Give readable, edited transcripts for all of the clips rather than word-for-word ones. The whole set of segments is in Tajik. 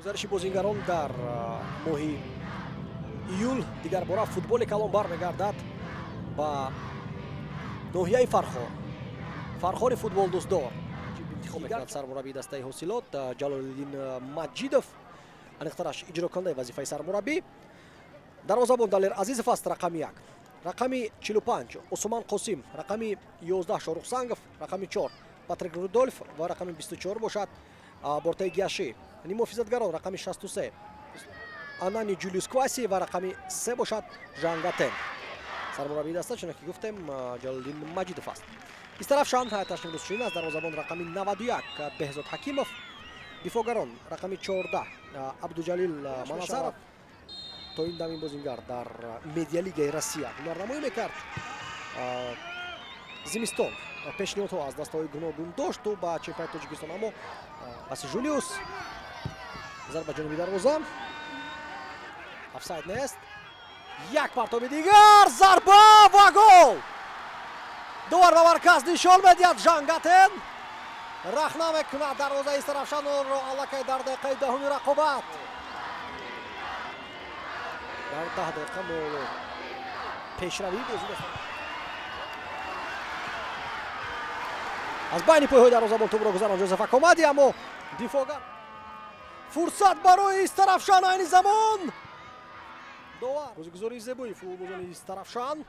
Гузариши бозингарон дар моҳи июл дигар бора футболи калон бармегардад ба ноҳияи Фархор. Фархори футболдӯстдор интихоб мекунад сармураббии дастаи Ҳосилот Ҷалолиддин Маҷидов, аниқтараш иҷрокунандаи вазифаи сармураббӣ. Дарвозабон Далер Азизов аст, рақами 1, рақами 45 Усман Қосим, рақами 11 Шорух Сангов, рақами 4 Патрик Рудольф ва рақами 24 бошад Бортаи Гиаши. Нимҳофизатгарон рақами 63 Анани Ҷулиус Кваси ва рақами 3 бошад Жангатен. Сармураббии даста, чуноне ки гуфтем, Ҷалолиддин Маҷидов аст. Истарафшан ҳайаташ имрӯз чунин аст: дарвозабон рақами 91 Беҳзод Ҳакимов, дифоъгарон рақами 14 Абдуҷалил Маназаров. То ин дам ин бозингар дар медиалигаи Россия ҳунарнамоӣ мекард. Зимистон пешниҳодҳо аз дастаҳои гуногун дошту ба чемпионати Тоҷикистон, аммо паси Жулиус, зарба ҷониби дарвоза, офсайд нест. Як партоби дигар, зарба ва гол! Довар ба марказ нишон медиҳад. Жангатен рахна мекунад дарвозаи Истарафшанро аллакай дар дақиқаи 10-уми рақобат. Дар 10 дақиқа мо пешравии бозӣ аз байни пойҳои дарвозабон тӯбро гузарон Ҷозеф Акомади, аммо дифоъгар. Фурсат барои Истарафшан айни замон. Довар, бозигузории зебои футболбозони Истарафшан.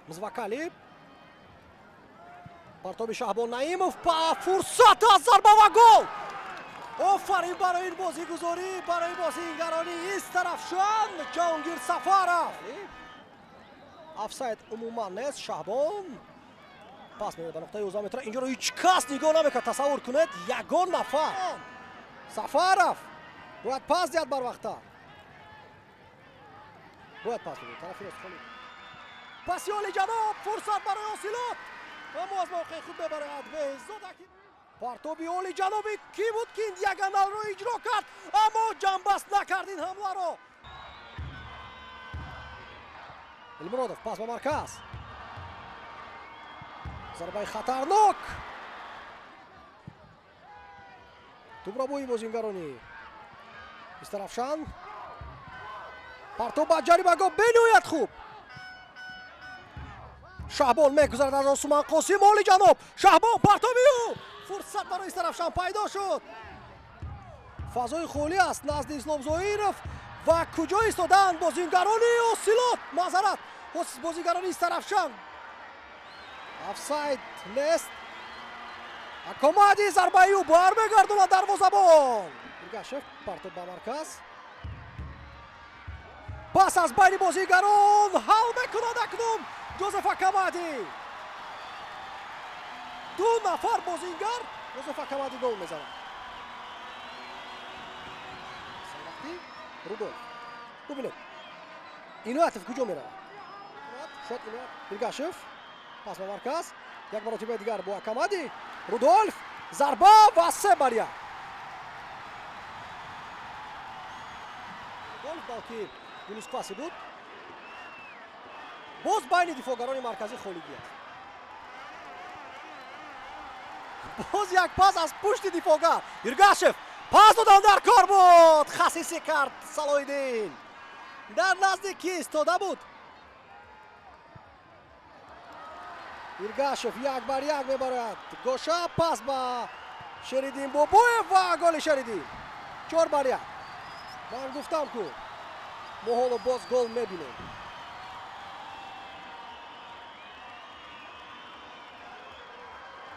Мзвакали, партоби Шаҳбон Наимов, фурсат аз зарба ва гол! Офарин барои ин бозигузорӣ, барои бозигарони Истарафшан. Ҷаҳонгир Сафаров, офсайд умуман нест. Шаҳбон пас медиҳад ба нуқтаи 11 метра. Инҷоро ҳеҷ кас нигоҳ намекард, тасаввур кунед, ягон нафар. Сафаров бояд пас диҳад барвақттар, бояд пас медиҳад тарафи рост холӣ. Паси олиҷаноб, фурсат барои Ҳосилот, аммо аз мавқеи худ мебарояд Беҳзод Ҳаким. Партоби олиҷаноби кӣ буд, ки ин диагоналро иҷро кард, аммо ҷамъбаст накард ин ҳамларо. Элмуродов, пас ба марказ, зарбаи хатарнок, тӯбрабои бозингарони Истарафшан. Партоб ба ҷаримагоҳ, бениҳоят хуб. Шаҳбон мегузарад аз Осуман Қосим. Олиҷаноб Шаҳбон, партоби ӯ, фурсат барои Истарафшан пайдо шуд. Фазои холӣ аст назди Ислом Зоиров ва куҷо истодаанд бозингарони Ҳосилот? Маъзарат, бозингарони Истарафшан. Офсайд нест. Акомади, зарбаи ӯ бармегардонад дарвозабон Иргашев. Партоб ба марказ, пас аз байни бозигарон ҳал мекунад акнун Ҷозеф Акамади. Ду нафар бозингар, Ҷозеф Акамади гол мезанад. Сарвақтӣ Рудольф, бубинед, Иноятов куҷо меравад? Шояд Иноят. Иргашев, пас ба марказ, як маротибаи дигар бо Акамади, Рудольф, зарба ва 3-1. Рудольф, балки Юлис Кваси буд. Боз байни дифоъгарони марказӣ холигӣ аст. Боз як пас аз пушти дифоъгар. Иргашев, пас додан дар кор буд, хасисӣ кард Салоҳиддин. Дар назди кӣ истода буд? Иргашев як бар як мебарояд гоша, пас ба Шериддин Бобоев ва голи Шериддин, 4-1. Ман гуфтам, ку мо ҳоло боз гол мебинем.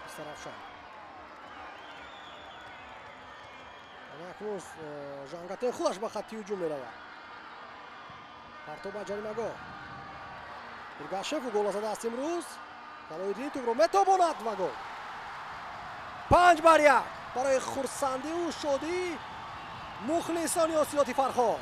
Истарафшан акнун Жангатен худаш ба хатти ҳуҷум меравад. Партоб ба ҷаримагоҳ, Иргашев гол задааст имрӯз. Салоҳиддин тӯбро метобонад ва гол! 5-1 барои хурсандиву шодии мухлисони Ҳосилоти Фархор.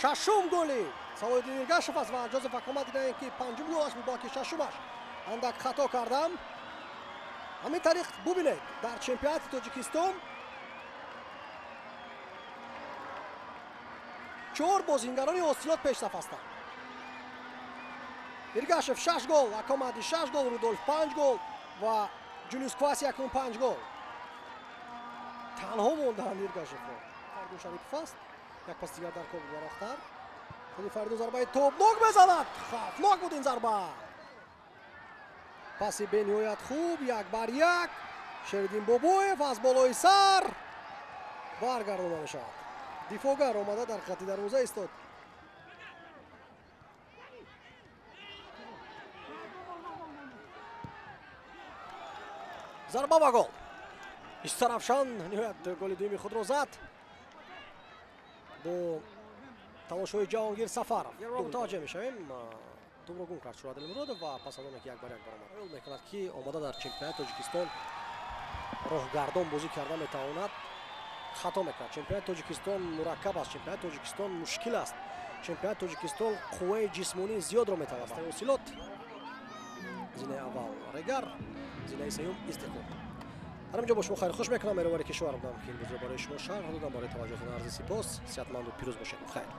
Шашум голи Салоҳиддин Иргашев аст ва Ҷозеф Акомади на ин ки панҷум голаш буд, балки шашумаш. Андак хато кардам. Ҳамин тариқ бубинед, дар чемпионати Тоҷикистон 4 бозингарони ҳосилот пешсаф ҳастанд. Иргашев 6 гол, Акомади 6 гол, Рудолф 5 гол ва Ҷулиус Кваси акнун 5 гол. Танҳо мондаанд Иргашевро. Фаридун Шарипов аст. Як пас дигар дар кор буд Барахтар. Худи Фаридун зарбаи тобнок мезанад. Хавфнок буд ин зарба. Паси бениҳоят хуб, 1 бар 1. Шериддин Бобоев аз болои сар баргардонда мешавад. Дифоъгар омада дар хати дарвоза истод. Зарба ва гол. Истаравшан ниҳоят голи дуюми худро зад бо талошҳои Ҷаҳонгир Сафаров. Мутаваҷҷеҳ мешавем, тӯбро гум кард Шӯрадил Муродов ва пас аз оне ки 1 бар 1 баромад, мекунад ки омада дар чемпионати Тоҷикистон роҳгардон бозӣ карда метавонад, хато мекунад. Чемпионати Тоҷикистон мураккаб аст, чемпионати Тоҷикистон мушкил аст, чемпионати Тоҷикистон қувваи ҷисмонии зиёдро металабад. Ҳосилот зинаи аввал Регар, зинаи сеюм Истиқлол. Дар ҳамин ҷо бо шумо хайрхуш мекунам. Меровари кишвар будам, ки ин бозиро барои шумо шарҳ додам. Барои таваҷҷӯҳатон арзи сипос. Сиҳатманду пирӯз бошед. Хайр.